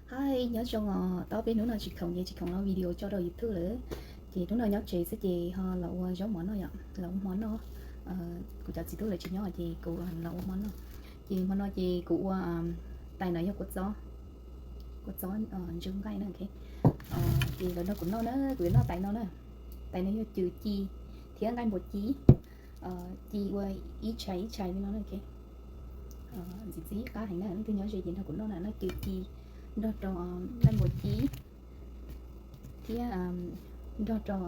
Hi, nyob zoo os, tau peb hnub no tsis khoom ces tsis khoom los video tso rau YouTube lawm. Ces hnub no nyob tsev xwb ces ho los ua zaub mov noj yom, los ua hmo noj. Kuv cov txiv tub lawv tsis nyob ces kuv los ua hmo noj. Ces hmo no ces kuv ua, tais no yog kua txob, kua txob ntsuab nqaij na. Ces los nrog kuv noj na, kuv yuav noj tais no na. Tais no yog cws ci thiab nqaij npua ci, ci ua ib tshais ib tshais li no na. Ntxim ntxim qab heev na, leej twg nyob ze ces nrog kuv noj na, noj cws ci nrog rau nqaij npua ci thiab nrog rau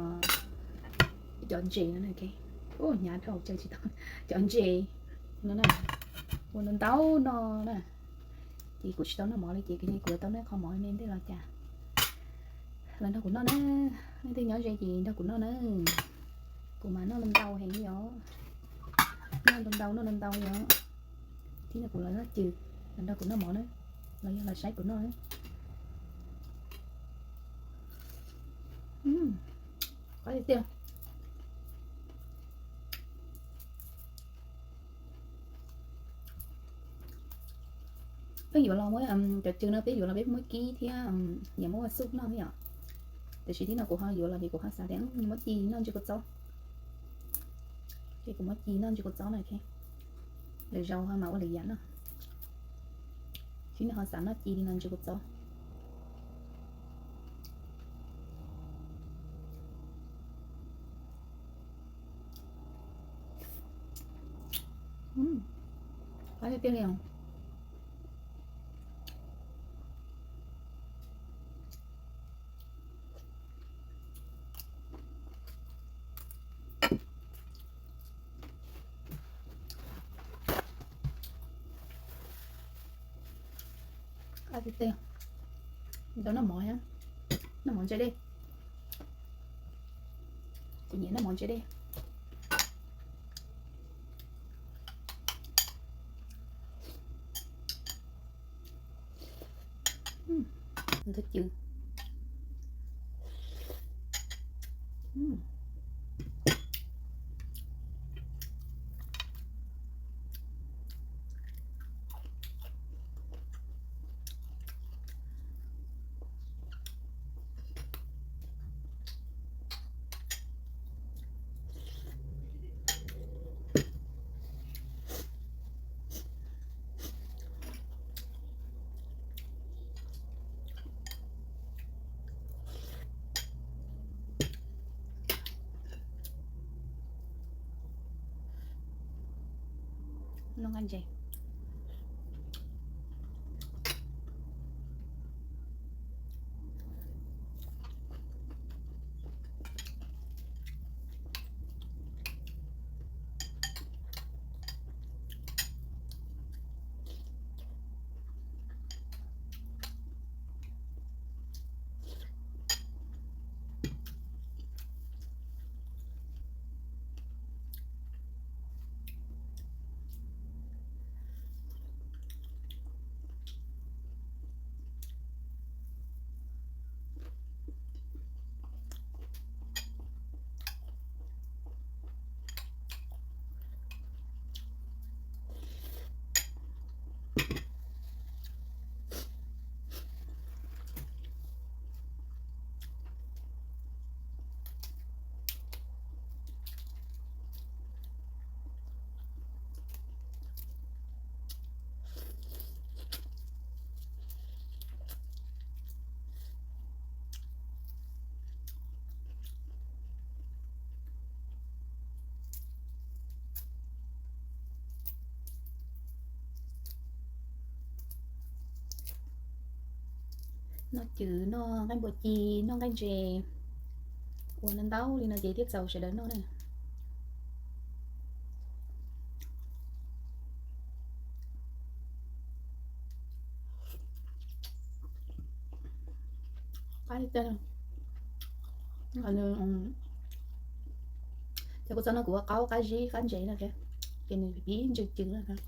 cov ntses no na. Hnyav dhau tsawv tsis tau, cov ntses no na, ua ntau ntau no na. Ces kuv tsis tau noj mov li ces kuv yuav tau noj qhov mov me ntej los cas. Los nrog kuv noj na, leej twg nyob ze ces nrog kuv noj na. Kuv mas noj ntau heev li os, noj ntau ntau noj ntau ntau li os. Thiab nrog kuv los noj cws, los nrog kuv noj mov na, los yog los saib kuv noj na. Qab tiag tiag. Peb yuav los muab cov cws no peb yuav los peb muab kib thiab yuav muab ua xub noj yom. Tiam sis tib no kuv ho yuav los ces kuv ho xav tias muab ci noj ntsis kua txob, ces kuv muab ci noj ntsis kua txob na. Lwm zaus ho mas ua lwm yam noj, tib no ho xav noj ci li no ntsis kua txob. Qab tiag tiag li os. Qab tiag tiag. Tau noj mov, noj mov ntse dej. Kuv nyiam noj mov ntse dej. Ntxuav cws. Noj nqaij ntses. Noj cws, noj nqaij npua ci, noj nqaij ntses, ua ntau li no ces thiaj txaus sawv daws noj na. Qab tiag. Cov kua txob no kuv ua qaub qab zib qab ntsev no thiab, ces nws pib ntsws cws lawm.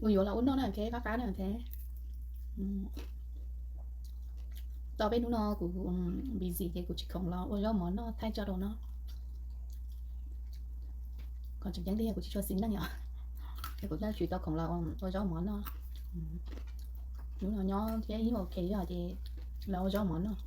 Kuv yuav los ua noj na, qab qab na. Tau peb hnub no kuv busy ces kuv tsis khoom los ua zaub mov noj thaij tso rau no. Qhov tseem ceeb tiag kuv tsis tshua xis neej os, es kuv thiaj tsis tau khoom los ua zaub mov noj. Hnub no nyob thiab ib ok yog ces los ua zaub mov noj.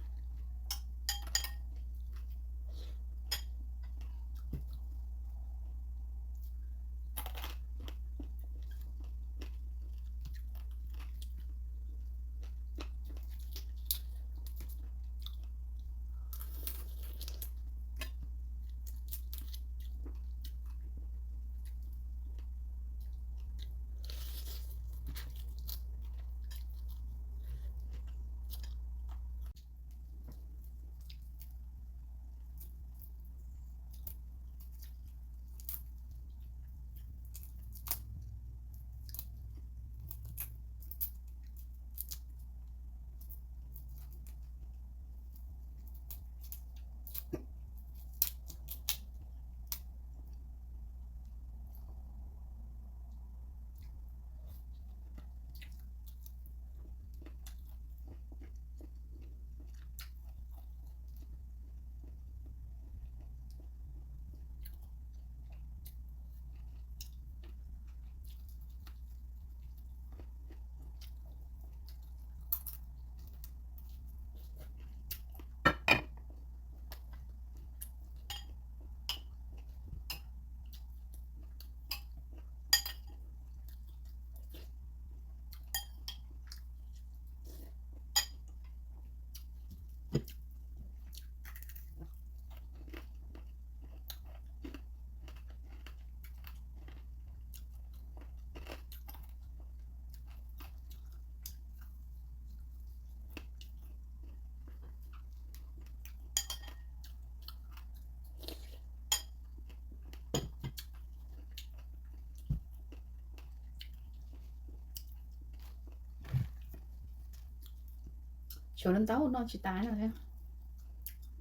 Tshuav ntau no tsis tas no.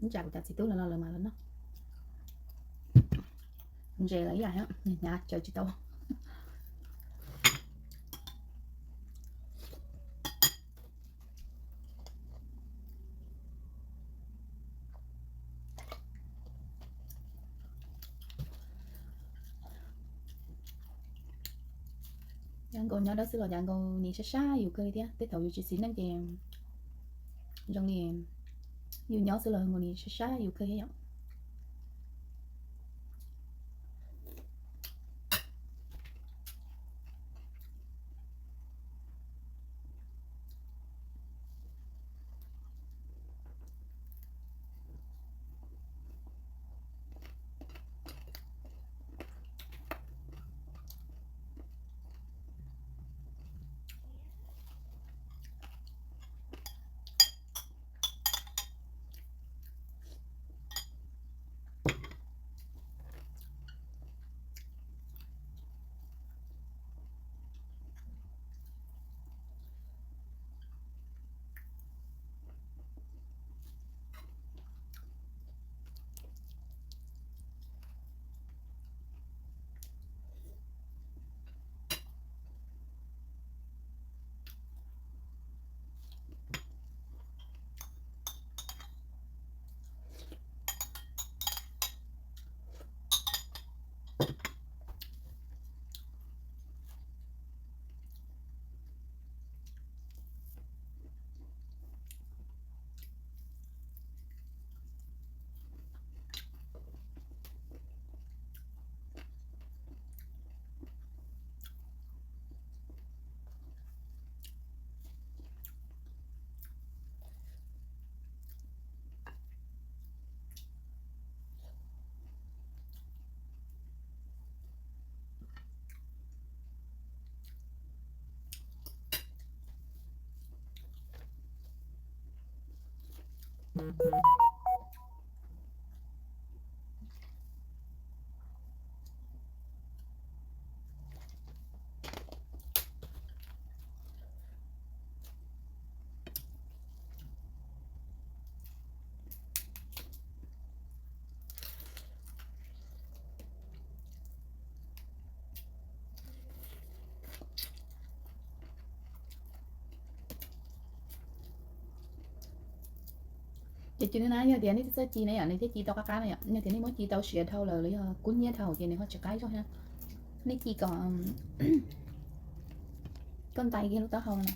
Ib tsam kuv cov txiv tub los los lawv mas lawv noj. Ntses los ib yam, hnyav caw tsis tau. Cas nkaus nyob dawb xwb los cas nkaus nim sab sab yus kawg li thiab. Tej thaum yus tsis xis neej ces zoo li yus nyob xwb los nkaus nim sab sab yus kawg thiab yom. Tus cw no na yog tias nej txawj ci na yom, nws thiaj ci tau qab qab na yom. Yog tias nej muab ci tau siav dhau lawm los yog kub hnyiab dhau ces nws ho tsis qab zog thiab. Nej ci kom koj ntais kiag lub taub hau na,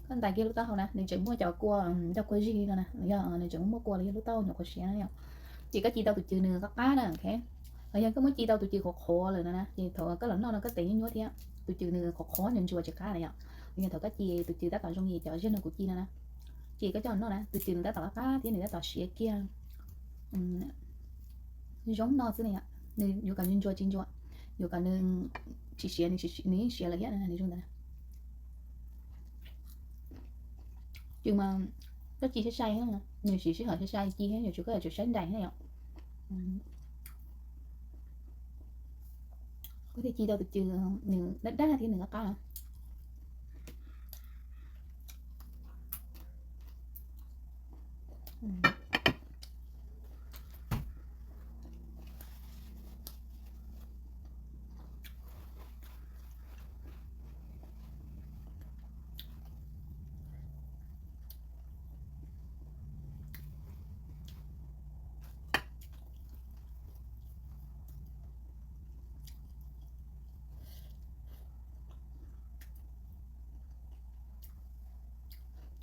koj ntais kiag lub taub hau na, nws tseem muaj cov kua, cov kua zig no na, yog nws tseem muaj kua los yog lub taub hau nyuam qhuav siav na yom. Ces koj ci tau tus cw nws qab qab na, ok. Los yog koj muab ci tau tus cw qhuav qhuav lawm no na, ces thaum koj los noj no koj tes nyuaj nyuaj thiab, tus cw nws qhuav qhuav ntsuas ntsuas tsis qab na yom. Los yog thaum koj ci tus cw tab tom zoo li cov zaj no kuv ci no na, ces koj coj los noj na, tus cw nws tab tom qab qab thiab nws tab tom siav kiag zoo noj xwb na yom. Nws yuav kom nws ntsuas tsis ntsuas, yuav kom nws tsis siav, nws yeej siav lawm thiab, nws zoo ntawd. Ces mas koj ci sai sai, nws siv sij hawm sai sai ci thiab, yuav tsum koj yuav tsum saib nraim thiab yom. Koj thiaj ci tau tus cw nws daj daj thiab nws qab qab.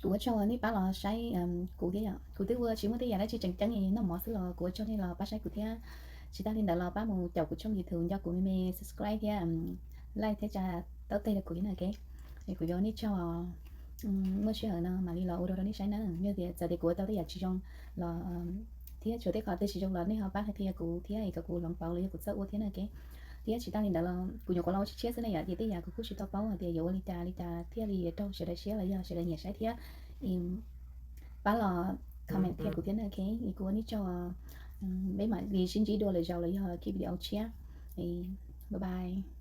Kuv ua tsaug nej pab los saib kuv thiab yom. Kuv twb ua tsis muaj tej yam dab tsi tseem ceeb, noj mov xwb los kuv ua tsaug nej los pab saib kuv thiab. Tsis tas li ntawd los pab mus caum kuv tshooj YouTube, nco kuv me me subscribe thiab like thiab tsa taub teg rau kuv thiab na, ok. Es kuv yuav ua nej tsaug, muaj sij hawm no mam li los ua dua rau nej saib na. Yog tias txawm tias kuv ua tau tej yam tsis zoo los thiab tshuav tej qhov twg tsis zoo los nej ho pab qhia kuv thiab es kom kuv hloov pauv los yog kuv txawj ua thiab na, ok. Thiab tsis tas li ntawd los kuv nyuam qhuav los ua tshiab tshiab xwb na yom, ces tej yam kuv kuj tsis tau paub hais tias yuav ua li cas li cas thiaj li raug sawv daws siab los yog sawv daws nyiam saib thiab. Pab los comment qhia kuv thiab na, ok. Es kuv ua nej tsaug, peb mam li sib ntsib dua lwm zaus los yog kiv video tshiab. Bye bye.